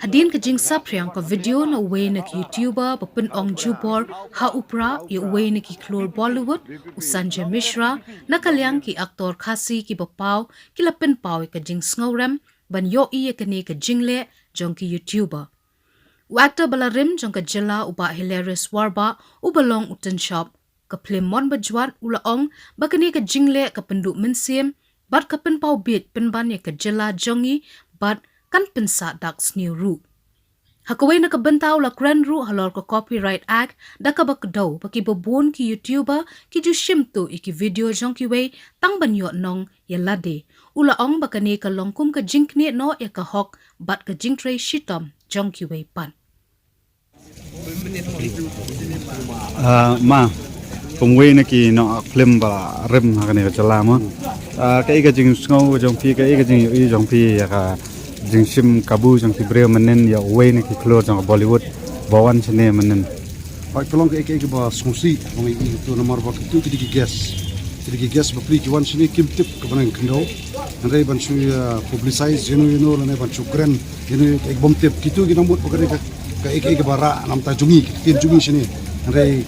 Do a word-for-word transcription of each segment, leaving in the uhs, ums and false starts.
Hadien ka jingsaphriang ka video na uwei na ki YouTuber ba pynong jubor ha u prah ïa uwei na ki khlur Bollywood, u Sanjay Mishra, na ka liang ki aktor Khasi kiba paw ki la pynpaw ïa ka jingsngewrem ban ïohi ïa kane ka jingleh jong ki YouTuber. U actor ba la rim jong ka jylla, u Bah Hilarius Warbah, uba long u tynshop ka phlim Mon Bajwat, u la ong ba kane ka jingleh ka pynduh mynsiem bad ka pynpaw bieit pynban ïa ka jylla jong ngi bad kan pynsah dak sniew ruh. Ha kawei na ka bynta u la kren ruh halor ka Copyright Act, da kaba kdew ba kiba bun ki YouTuber ki ju shim tuh ïa ki video jong kiwei tang ban ïoh nong ïa lade. U la ong ba kane ka long kum ka jingknieh noh ïa ka hok bad ka jingtrei shitom jong kiwei pat. Ah, ma, kum wei na ki nong phlim ba rim ha kane ka jylla, ma. Ah, kaei ka jingsngew jong phi, kaei ka jingïohi jong phi ïa ka jingshim kabu jong ki briew mynnin ïa uwei na ki khlur jong ka Bollywood ba wan shane mynnin? Hooid, ka long kaei kaei kaba sngewsih, ba ngi ïohi tu namar ba kitu ki dei ki guest. Ki dei ki guest bapli ki wan shane, kim tip kaba nang khyndew. Hynrei ban shu, ah, publicize ïano ïano lane ban shu kren ïano ïano kaei bym tip. Kitu ki nang mut ba ka dei ka, kaei kaei kaba rah na bynta jong ngi, ka ktien jong ngi shane. Hynrei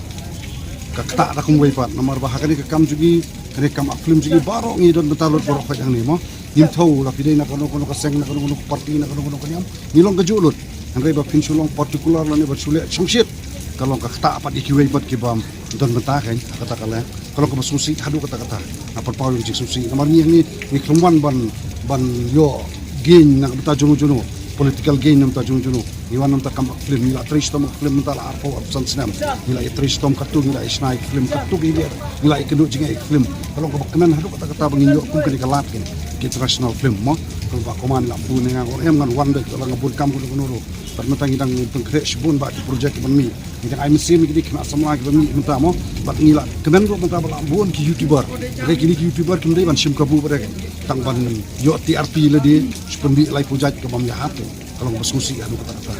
ka ktah da kumwei pat namar ba ha kane ka kam jong ngi, kane ka kam act film jong ngi, baroh ngi don bynta lut baroh khoit hangne, mo. Ngim thew la phi dei na kano kano ka seng, na kano kano ka party, na kano kano ka niam. Ngi long kajuh lut. Hynrei ba phin shu long particular lane ba shu leh shongshit, ka long ka ktah pat ïa kiwei pat ki bym don bynta, kan, ha kata ka leng. Ka long kaba sngewsih haduh katta katta. Nga pynpaw ïa ka jingsngewsih namar ngi hangne ngi khlem wan ban, ban ïoh gain na ka bynta jong u jong u, political gain na ka bynta jong u jong u. Ngi wan na ka bynta kam act film, ngi la trei shitom act film mynta la arphew arphew san snem. Ngi la ïa trei shitom katto, ngi la ïa shna ïa ka film katto, ngi la, ngi la ïa kynduh jingeh ïa ka film. Ka long kaba kmen haduh katta katta ba ngin ïoh kum kane ka lad, kan, ka international film, mo. Ka long ba kumne la bun, nga ngor em ngan wan beit, ka long ka bun kam kano kano ruh. Bad mynta ngi dang pynkhreh shibun bah ki project kiban mih. Ngi dang ai mynsiem ïa ki dei khynnah samla kiba mih mynta, mo. Bad ngi la kmen ruh mynta ba la bun ki YouTuber. Hynrei kine ki YouTuber kim dei ban shim kabu ba dei tang ban ïoh T R P lade, shu pynmih laiphew jait ka bym ïahap. Ka long ba sngewsih haduh katta katta.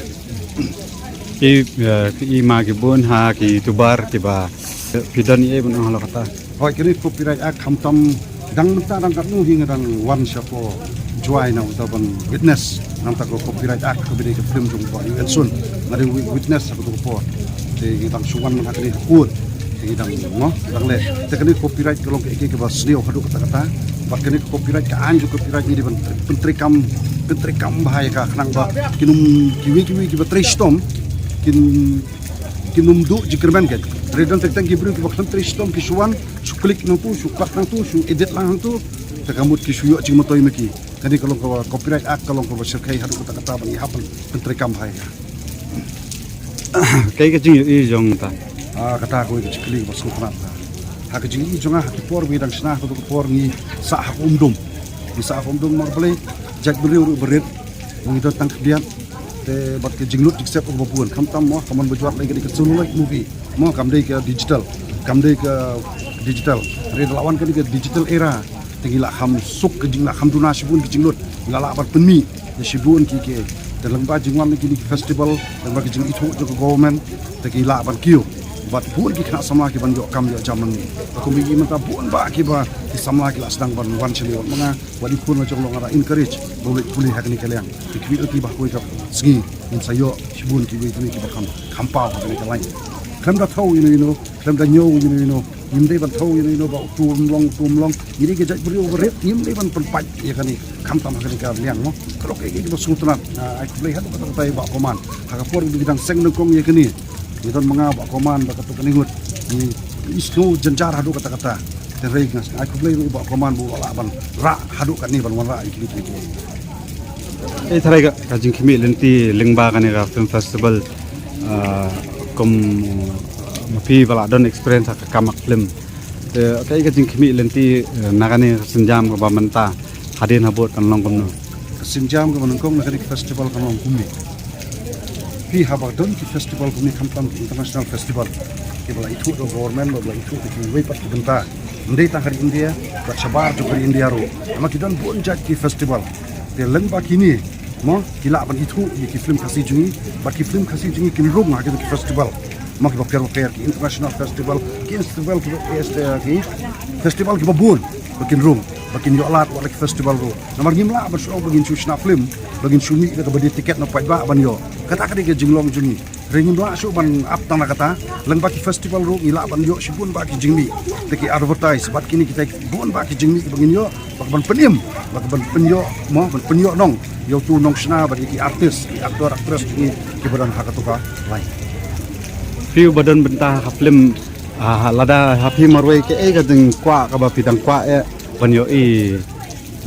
I, eh, i ma ki bun ha ki YouTuber kiba, eh, phi don ei ban ong halor kata? Hooid, kane Copyright Act khamtam dang mynta dang katno hi nga dang wan sha pdeng Jowai na uta ban witness na uta ka Copyright Act kaba dei ka film jong u Bah U N Sun. Nga dei wi-, witness ha kato ka por. Te ngi dang shu wan mynta kane ha court. Te ngi dang, mo, dang leh. Te kane Copyright ka long kaei kaei kaba sniew haduh katta katta. Bad kane Copyright, ka aiñ jong Copyright ngi dei ban pyntreikam, pyntreikam bha ïa ka khnang ba kin ym, kiwei kiwei kiba trei shitom kin, kin ym duh jingkyrmen, kan. Hynrei don teng teng ki briew kiba khlem trei shitom ki shu wan, shu click nangtu, shu cut nangtu, shu edit lang hangtu. Te ka mut ki shu ïoh jingmyntoi ma ki. Kane ka long ka Copyright Act ka long kaba shyrkhei haduh katta katta ban ïahap ban pyntreikam bha ïa ka. Kaei ka jingïohi jong ta? Ah, kata kawei ka jingkylli kaba sngewtynnat ta. Ha ka jingïohi jong nga ha ki por ba ngi dang shna, ha kato ka por ngi sah ha ka umdum. Ngi sah ha ka umdum namar balei, jaitbynriew ruh ba rit, ngi don tang khyndiat. Te bad ka jinglut jingsep ruh ba bun, khamtam, mo, ka Mon Bajwat lei ka dei ka celluloid movie. Mo, kam dei ka digital, kam dei ka digital. Hynrei da la wan kane ka digital era, te ngi la kham suk ka jing, la kham duna shibun ki jinglut. Ngi la lah ban pynmih ïa shibun ki, ki. Te lyngba jingwan kine ki festival, lyngba ki jingithuh jong ka government, te ki lah ban kiew. Bad bun ki khynnah samla ki ban ïoh kam ïoh jam nangne. Te kumne mynta bun bah kiba ki samla ki la sdang ban wan shane, wat ma nga, wat i khun la jong, long, nga da encourage ba u leit pule ha kane ka liang. Te ki ïohi ba ha kawei ka sngi ngin sa ïoh shibun kiwei kiwei kiba kham, kham paw ha kane ka line. Khlem da thew ïano ïano, khlem da ñiew ïano ïano, ngim dei ban thew ïano ïano ba utu um long, utu um long. Ngi dei ki jaitbynriew ba rit, ngim dei ban pynpait ïa kane, khamtam ha kane ka liang, mo. Ka long kaei kaei kaba sngewtynnat. Ah, ai khublei haduh katta katta ïa Bah Koman. Ha ka por ba ngi dang seng nyngkong ïa kane, ngi don ma nga, Bah Koman bad kato kane ngut, ngi isngew jynjar haduh katta katta. Te hynrei nga ai khublei ruh ïa Bah Koman ba u la lah ban rah haduh katne, ban wanrah ïa kine kine. Ei, tharai ka, ka jingkhmih lynti lyngba kane ka film festival, ah, kum, ah, ma phi ba la don experience ha ka kam act film. Te kaei ka jingkhmih lynti, eh, na kane ka sienjam kaba mynta, hadien habud kan long kumno? Ka sienjam kaba nyngkong na kane ka festival kan long kumne. Phi, haba don ki festival kumne, khamtam ki international festival, kiba la ithuh da government, ba la ithuh da kiwei pat ki bynta. Ym dei tang ha ri India, bad shabar jong ka ri India ruh. Namar ki don bun jait ki festival. Te lyngba kine, mo, ki lah ban ithuh ïa ki film Khasi jong ngi, bad ki film Khasi jong ngi kin rung ha kine ki festival. Mo, kiba pher ba pher, ki international festival, ki festival kiba, eh, ki festival kiba bun ba kin rung. Ba kin ïoh lad wat la ki festival ruh. Namar ngim lah ban shu ong ba ngin shu shna film, ba ngin shu mih da kaba dei tiket na paidbah ban ïoh. Kata ka dei ka jinglong jong ngi. Hynrei ngim lah shuh ban ap tang na kata, lyngba ki festival ruh ngi lah ban ïoh shibun bah ki jingmih da ki advertise, bad kine kita bun bah ki jingmih ba ngin ïoh, ba ka ban pynim, ba ka ban pynïoh mo, ban pynïoh nong ïa utu u nongshna bad ïa ki artist, ki actor, actress jong ngi kiba don ha katu ka line. Phi uba don bynta ha film, ah, lada ha phi marwei kaei ka jingkwah kaba phi dang kwah eh ban ïohi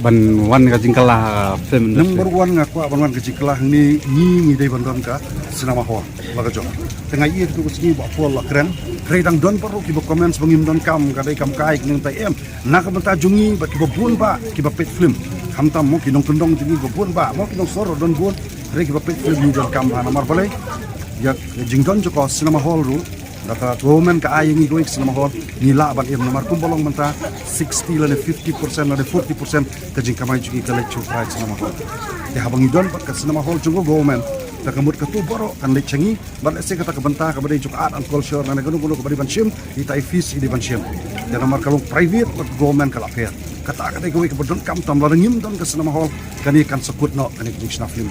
ban wan ka jingkylla ha film industry? Number one nga kwah ban wan ka jingkylla hangne, ngi ngi dei ban don ka cinema hall la ka jong. Te nga ïohi katu ka sngi ba Paul la kren, hynrei dang don baroh kiba comments ba ngim don kam, ka dei kam kai, ka dei kam tai, em. Na ka bynta jong ngi bad kiba bun bah kiba peit film, khamtam mo ki nongkyndong jong ngi kiba bun bah, mo ki nongsor don bun, hynrei kiba peit film ngi don kam bha. Namar balei? Ïa ka jingdon jong ka cinema hall ruh, da ka government ka ai ïa ngi kawei ka cinema hall, ngi lah ban im. Namar kumba long mynta, sixty lane fifty percent lane forty percent ka jingkamai jong ngi ka leit sha u trai cinema hall. Te haba ngi don bad ka cinema hall jong ka government, da ka mut katu baroh kan leit sha ngi. Bad lehse kata ka bynta kaba dei jong ka art and culture lane kano kano kaba dei ban shim, ita i fees i dei ban shim. Te namar ka long private bad government ka la pher. Kata ka dei kawei kaba donkam tam, lada ngim don ka cinema hall, kane kan sa kut noh kane ka jingshna film.